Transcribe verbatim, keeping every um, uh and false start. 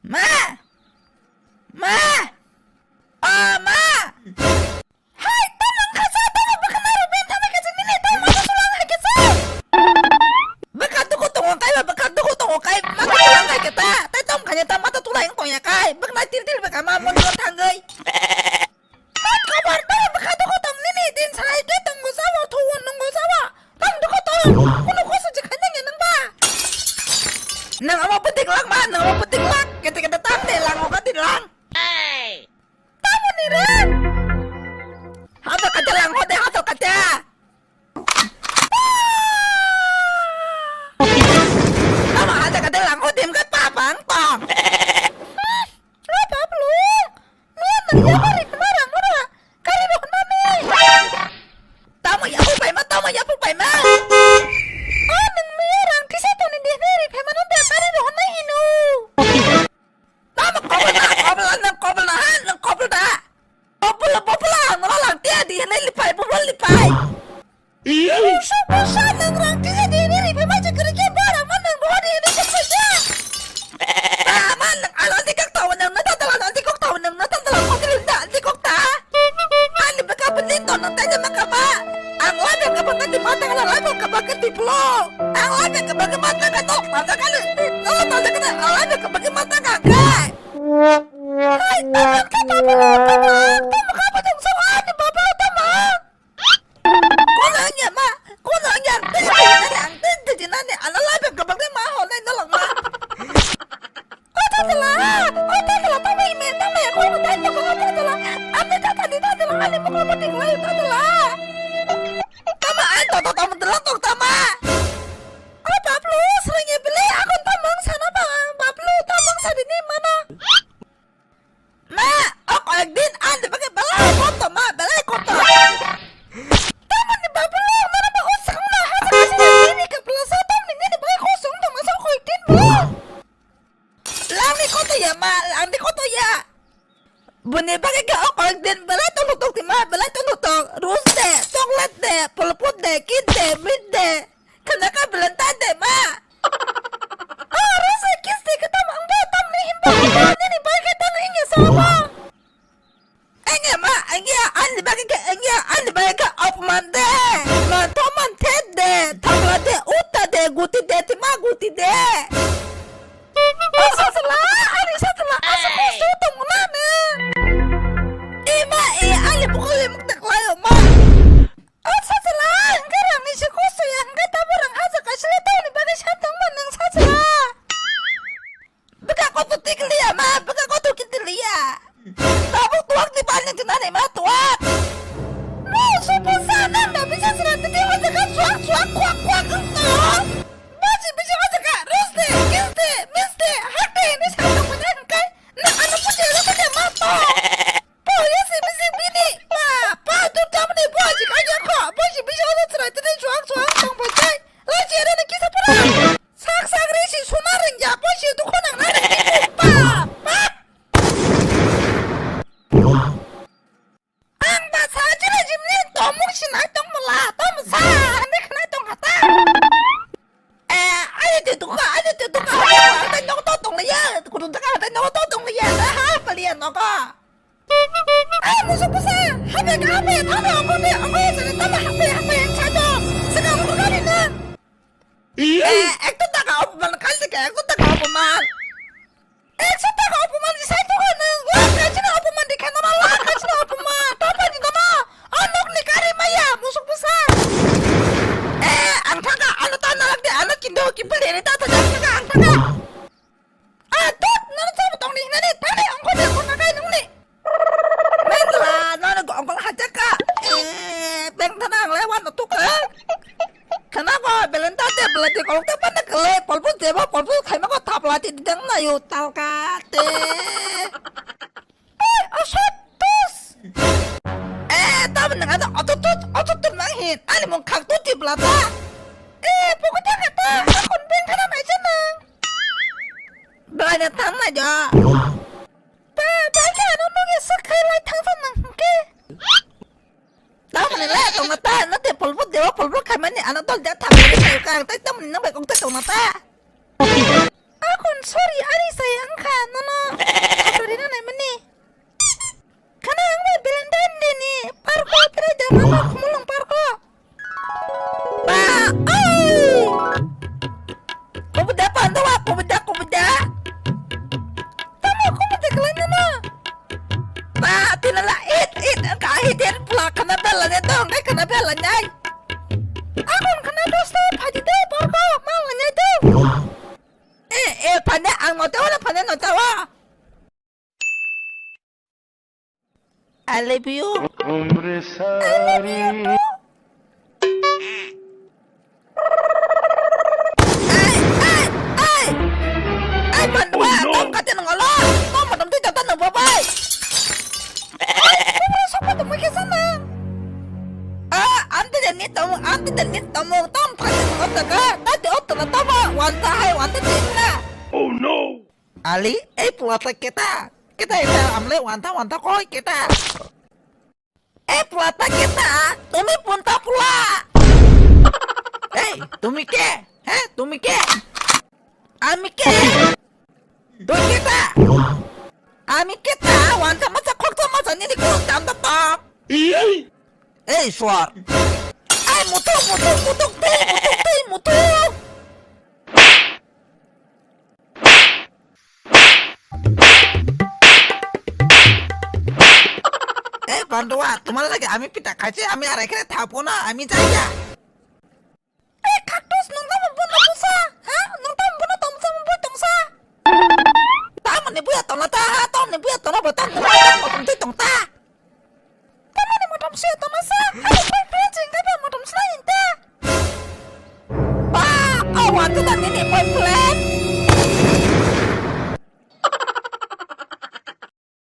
Ma! Ma! O ma! Hai, tamo wngkha sa, tamo bwkha nairok ben thangbai khe nini tamo mata sulang hai khe sa. Bwkha duku tongo kai ba, bwkha duku tongo kai, mata sulang hai khe ta. Tai tamo khaina ta mata tulai wng tongya kai. Bwkha nai til til bwkha ma mon mon thangwi. Hai kobar, tamo bwkha duku tong nini din sai khe tongo sa bo, thuo nungo sa bo. Tamo duku tong, kuno koso je khaina nge nang ba. Nang amo pwtik lak ma, nang amo pwtik lak. Kete kete tam de lang, oka din lang. Tamoni re? Hato kate lang hode, hato kate. Tamo hato kate lang hode, mkhe papang tong. Lo paplu. Mia nang ya bari kma rang ora. Kari ro na me. Tamo ya pu pai ma, tamo ya pu pai ma. O nang mia rang kisa toni de bari phe mano da kari ro na hino. Tamo kobol na, kobol na, kobol na, ha, nang kobol da. Bopol, bopol, ang wala lang tia di, hanai lipai, bopol lipai. Busa, busa, nang rang tia di, hanai lipai, ma je kere ke bara, ma nang bo di, hanai lipai ja. Tamo nang, ano di kok tau, nang nata tala, ano di kok tau, nang nata tala, kok di nata, di kok ta. Ani baka penin to, nang tanya maka ba. Ang labiang ka bangka di mata ka labiang ka bangka di pulo. Ang labiang ka bangka mata ka to, mata ka le. No, mata ka na, ang labiang ka bangka mata ka kai. Hai, tama ka baba, tama, tama ka ba dong sa wa ni baba, tama. Kono nya ma, kono nya, te te na lang, te te na ne, ang labiang ka bangka ma ho nai no lang ma. O tatala, o tatala, tamo ime, tamo ya, kono tai tamo, o tatala. Ani tatali, tatala, ani mukol pati ngai, tatala. Tamo ai to, to, tamo tala, to, tama. O bablu, srenge bile, akon tamo ang sana ba, bablu, tamo ang sadi ni mana. Ma, o koyek din ani bage belai koto, ma, belai koto. Tamo ni bablu, mana ba o sakna, hasa kasi ni ni kapla sa, tamo ni ni bage kosong, tamo sa koyek din bro. Langni koto ya ma, langni koto ya. Buni bagwi khe o koyek din belai tongthok tongdi ma, belai tongthok tong. Rose de, chocolate de, polopot de, kid de, meat de. Khana ka belai ta de ma. O rose de, kiss de, khe tamo ang ba tamni himba, nini bagwi khe tamo himya sa ma. Engya ma, engya, ani bagwi khe engya, ani bagwi khe opman de, man thoman thet de, thapla de, uta de, guti de, tima guti de. O sasla, ani sasla, asa kusu tongna ne. Ima e, ani bukole mukta klayo ma. O sasla, engke rangni se kusu ya, engke tabu rang haja kasile tongni bagwi santong man nang sasla. Bwkha kotor tikliya ma, bwkha kotor tikliya. Tabuk tuak di pani tunani ma tuak. No, supu sa nang da bisa sira tete wajaka suak suak kuak kuak engko. Baji bisa wajaka roste, kiste, miste, hate ini sa tong punya engkai. Na anu puja lu tete ma to. Po ya si bisi bini pa pa tu tamni baji kanya ko. Baji bisa wajaka sira tete suak suak tong punya. Laji ada ni kisa pura. Sak sak risi suna rengya, bosi dukho nang na rengya, pa, pa. Ang ba sa jira jimni tomung sinai tong mala, tom sa, hande khnai tong hata. Eh, ayo te dukha, ayo te dukha, hande nok to tong ya, kudu dukha, hande nok to tong ya, ha, paliya noka. Ay, musuh besar. Hape, hape, tama, hape, hape, hape, hape, hape, sado. Saka, hape, hape, na. Eh, ekto taka opuman, kali ke ekto taka opuman. Ekso taka opuman, di sai to kan. Wah, kacina opuman, di kena ma, wah, kacina opuman. Tapa di nama. Anok ni kari maya, musuh besar. Eh, ang taka, ano tana lagi, ano kindo, kipel, ini tata, taka, ang taka. Ah, tut, nono sabo tongni hinani, thani ongkol de ongkol nakai nungni. Mendla, nono go ongkol hajaka. Eh, beng thana ang lewan no tuka. Khana go, belenta de, belenti kolok te pana kele, polpul debo, polpul khaima go thapla ti dang na yu talka te. Eh, asot tus. Eh, tamo nang ada oto tut, oto tut nang hin. Ani mung khak tut ti belata. Eh, pokok te kata, akon beng thana nai chen nang. Belai na thang nai ja. Ba, ba ke ano nung ya sak khai lai thang san nang ke. Tamoni le tong na ta, na te polpul dewa polpul khai mani ano dol ja thang nai ka, tai tamoni nang bai kong te tong na ta. Akon sorry, ari sai ang kha, no, no, I love you. Umre sari. Ai, ai, ai. Ai, bandwa, tom kate nang olo. Tom, tom, tui, tom, tom, bye, bye. Ai, bye, bye, sokpa tong khe sana. Ah, ante dan ni tom, ante dan ni tom, tom, kate nang olo ka. Tati otto na tom, wanta hai, wanta tin na. Oh no. Ali, ei pulata keta. Keta eta amle wanta wanta koi keta. Ei pulata keta, tumi punta pula. Ei, tumi ke? He, tumi ke? Ami ke? Tui keta. Ami keta, wanta masa khoksa masa nini ko tam tam tam. Ei, suar. Ei, mutu, mutu, mutu, tei, mutu, tei, mutu. Eh, bandwa, tomar lage ami pita khaise, ami ar ekhene thapo na, ami jaiya. Eh, Cactus, nwng tamo bono busa? Ha? Nwng tamo bono tongsa, bo tongsa? Tamoni buya tongna ta, ha? Tamoni buya tongna bo tong, tong, tong, tong, tong, tong ta. Tamoni motom se tongma sa? Ani boyfriend sing khe motom slai inte. Ba, o wante ta nini boyfriend.